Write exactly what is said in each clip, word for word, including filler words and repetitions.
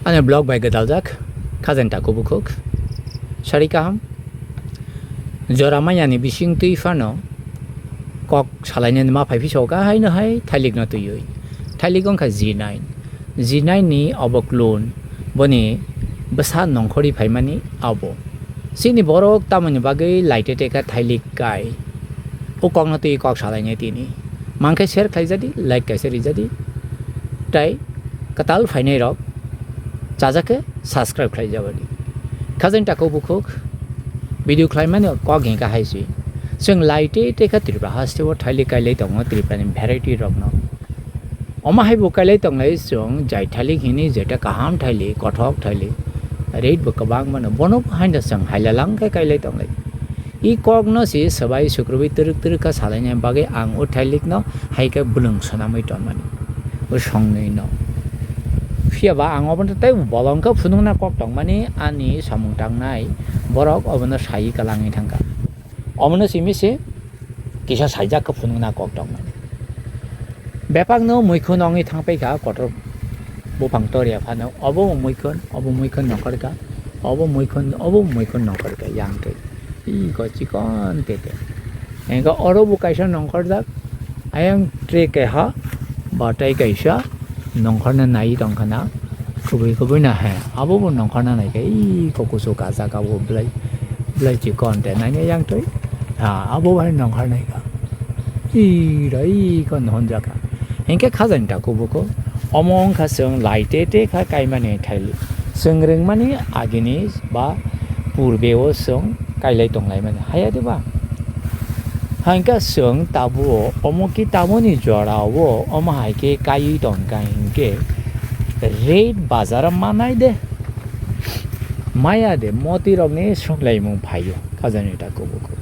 Ani blog bai gwdaljak, khajani takhuk bukhuk. Sari kaham. Jora manyani bising twi phano kok salainani ma phai phiso ka haino hai thailikno twiwi. Thailik wngkha G nine. G nine ni obo clone, boni bwsa nongkhorwi phaimani abo. Chini borok tamoni bagwi laite teka thailik kai. O kokno twi kok salainai tini. Mankhe share khlaijadi, like kaisa rijadi. Tai kwtal phainai rok chajakhe subscribe khlaijabadi. Khajani takhuk bukhuk video khlaimani kok hinkha haisi. Chwng laite teka Tripura haste o thailik kailai tongo, Tripura ni variety rokno. Omo hai bo kailai tonglai chwng jai thailik hini, jeta kaham thailik, kothok thailik, rate bo kwbang mano, bono bo haino chwng hailalang khe kailai tonglai. I kokno se swbai sukrubwi twrwk twrwk kha salaina bagwi ang o thailikno hai khe bwlwng swnamwi tonmani, o songnwino. Phiya ba ang obono tei bolong khe phunukna kok tongmani, ani samung tangnai borok obono sai kwlangwi thangkha. Omono simi se kisa saijak khe phunukna kok tongmani. Bepakno muikhun wngwi thangpaikha kotor buphang toria phano. Obo muikhun, obo muikhun nongkhorkha, obo muikhun, obo muikhun nongkhorkha yang twi. Iko chikon tete. Engkha oro bo kaisa nongkhorjak, ayang tray keha, ba tei kaisa nongkhorna nai tongkha na, kubui kubui na he, abo bo nongkhorna nai khe, iko kusu kajak abo belai, belai chikon te nai yang twi, ha, abo bo hai nongkhor nai kha, ira iko nohon jaka, hinkhe khajani takhuk bukhuk, omo wngkha chwng laite te kha kaimani thailik, chwng rwngmani agini ba purbe o chwng kailai tonglaimani, haya de ba? Hingke chwng tabuk omo ki taboni jora o omo hai khe kaiwi tongkha hinkhe rate bazar o manai de, maya de moti rokni songlaimung phaio khajani takhuk bukhuk.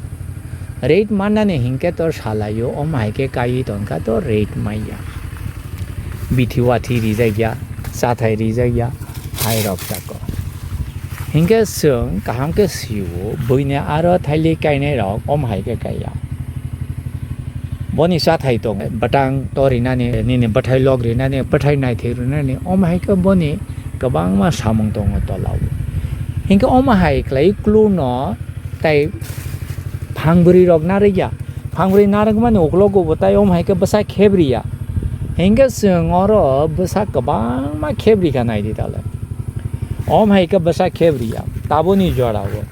Rate mannani hinkhe to salaio, omo hai khe kaiwi tongkha to rate manya. Bithi wathi rijak ya, chathai rijak ya, hai rok jako. Hinkhe chwng kaham khe sio, buini aro thailik kainai rok omo hai khe kaiya. Boni chathai tong, bwtang to rinani, nini bwthai lok rinani, bwthai naithai rinani, omo hai khe boni kwbangma samung tongo tolao. Hinkhe omo hai khlai clue no tai phangbwrwi rok narwkya. Phangbwrwi narwkmani uklogo bo tai omo hai khe bwsa khebriya. Hinkhe chwng oro bwsa kwbangma khebrikha naidi tale. Omo hai khe bwsa khebriya. Taboni jorao,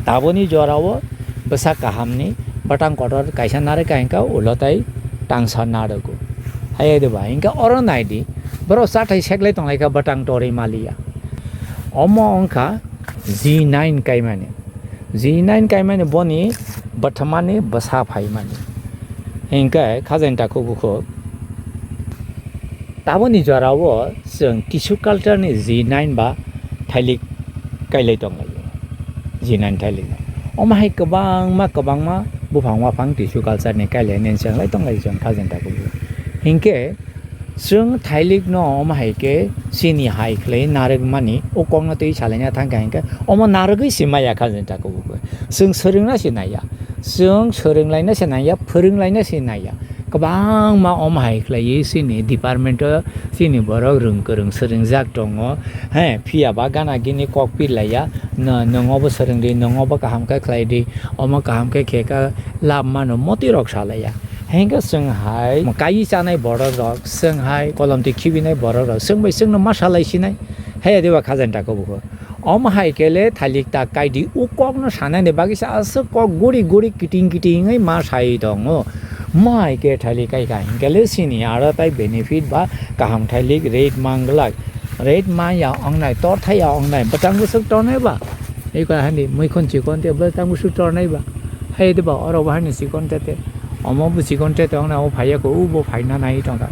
taboni jorao bwsa kahamni bwtang kotor kaisa narwkha hinkhe ulo tai tangsa narwgo. Hayadeba hinkhe oro naidi. Borok chathai seklai tonglaikha bwtang torwi maliya. Omo wngkha G nine kaimani. G nine kaimani boni bwthwmani bwsa phaimani. Hinkhe khajani takhuk bukhuk. Taboni jorao chwng tissue culture ni G nine ba thailik kailai tonglaio. G nine thailik. Omo hai kwbangma kwbangma buphang waphang tissue culture ni kailai nini chenglai tonglaio chwng khajani takhuk bukhuk. Hinkhe Chwng thailikno omo hai khe chini hai khlai narwkmani, o kokno twi salaina thang kha hinkhe omo narwgwi se maya kha jani takhuk bukhuk. Chwng swrwngna se naiya, chwng swrwnglaina se naiya, phwrwnglaina se naiya. Kwbangma omo hai khlaiwi chini department-o chini borok rwng kwrwng swrwngjak tongo. He, phiya ba gana gini kok pir laiya, no-, nwng obo swrwng di, nwng obo kaham khe khlai di, omo kaham khe khe kha lab mano, motwi rok sa laiya. Hinkhe chwng hai kaiwi chanai borok rok, chwng hai kolom twi khibinai borok rok, chwng bai chwngno ma salai sinai. Haya diba khajani takhuk bukhuk. Omo hai khe le thailik ta kaidi, o kokno sanani bagwi se aswk kok guri guri kiting kiting wngwi ma sai tongo. Mo hai khe thailik kai kha hinkhe le chini aro tai benefit ba kaham thailik rate man glak. Rate man ya wngnai, tor thai ya wngnai, bwtang bwswk tornai ba. Eko hani muikhon chikon te bwtang bwswk tornai ba. Hai de ba oro bo hani chikon te te. Omo bo chikon te tong na o phai ya ko u bo phai na nai tong kha.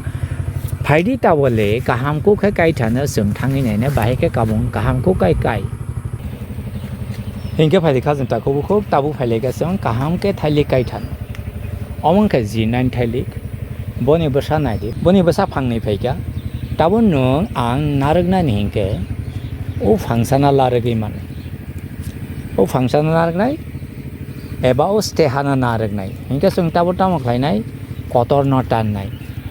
Phai di ta bo le kaham ko khe kai thano chwng thangwi nai na bahai khe kabung kaham ko kai kai. Hinkhe phai di kha chwng ta ko bukhuk ta bo phai lai kha chwng kaham khe thailik kai thano. Omo wngkha G nine thailik. Boni bwsa nai di. Boni bwsa phang ni phai kha. Ta bo nwng ang narwk nani hinkhe o phang sana larwgwi mano. O phangsa narwknai eba o stehano narwknai. Hinkhe chwng tabuk tamo khlainai? Kotorno tannai.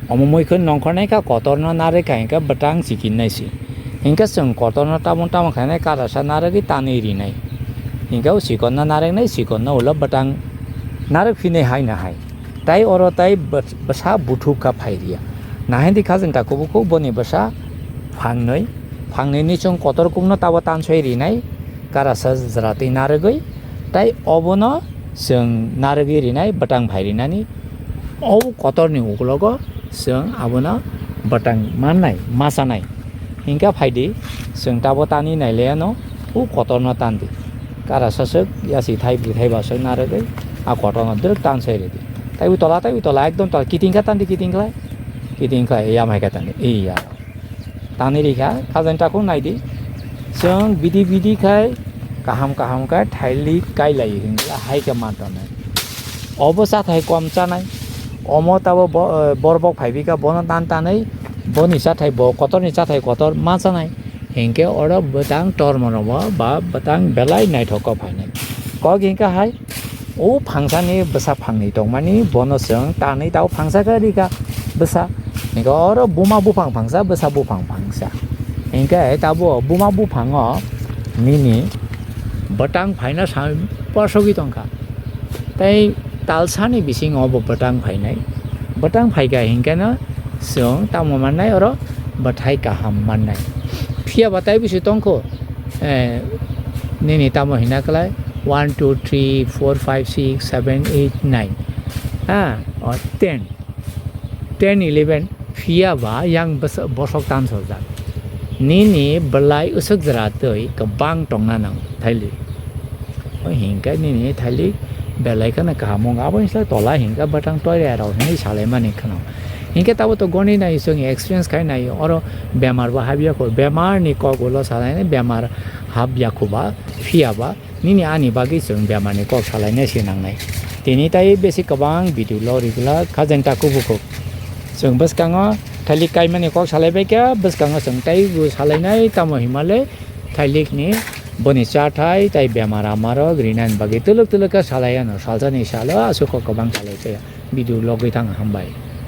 Omo muikhwno nongkhornai kha, kotorno narwk kha hinkhe bwtang chikinnai se. Hinkhe chwng kotorno tabung tabung khainai karasa narwgwi tanwi rinai. Hinkhe o chikonno narwknai, chikonno ulo bwtang narwk phinai haino hai. Tai oro tai bwsa buthuk kha phai riya. Nahaidi khajwng ta kubuk kubuk boni bwsa phangnwi, phangnwini chwng kotor kubukno tabo tansoi rinai, karasa jwratwi narwgwi. Tai obono chwng narwgwi rinai bwtang phai rinani, o kotorni ukologo chwng abono bwtang mannai, machanai. Hinkhe phaidi, chwng tabo tanwi nailaiano, o kotorno tandi. Karasa swk yasi thai bwthai ba swk narwgwi a kotorno dwrwk tansoi ridi. Tai o tola, tai o tola, ekdom tola, kiting kha tandi, kiting khlai, kiting khlai, yamhai kha tandi, iya. Tanwi rikha, khajani takhuk naidi. Chwng bidi bidi khai kaham kaham khe thailik kailai hwnla hai khe ma tongnai. Obo chathai kom chanai. Omo tabo bo-, eh, borbok phaibi kha bono tan tanwi boni chathai bo kotorni chathai kotor ma chanai. Hinkhe oro bwtang tormoromo ba bwtang belai naithok kok phainai. Kok hinkhe hai O phangsani bwsa phangni tongmani, bono chwng tanwi tabo phangsa khe rikha bwsa. Hinkhe oro buma buphang phangsa, bwsa buphang phangsa. Hinkhe tabo buma buphango nini bwtang phaina sa-, pasogwi tongkha. Tei talsani bisingo bo bwtang phainai. Bwtang phaikha hinkhe no chwng tamo mannai oro bwthai kaham mannai. Phiya ba tai bisi tongkho, eh, nini tamo hina kwlai one, two, three, four, five, six, seven, eight, nine, ha, o ten, ten, eleven, phiya ba yang bos-, bosok tansojak. Nini bwlai usuk jora twi kwbang tongna nang thailik. O hinkhe nini thailik belai kheno kaham wng, abo hinkhe tola hinkhe bwtang toiya rok hinwi salaimani kheno. Hinkhe tabo to goni nai chwng experience khai nai, oro bemar bo habya kho, bemar ni kok ulo salainai, bemar habya kho ba, phiya ba, nini ani bagwi chwng bemar ni kok salainai se nangnai. Tini tai besi kwbang video lo rigwlak khajani takhuk bukhuk. Chwng bwskango thailik kaimani kok salai bai kha, bwskango chwng tai bo salainai, tamo himale thailik ni boni chathai tai bemar amarok rinani bagwi twlwk twlwk khe salai ano, salsa ni salo aswk kok kwbang salai khe video logwi thang hambai.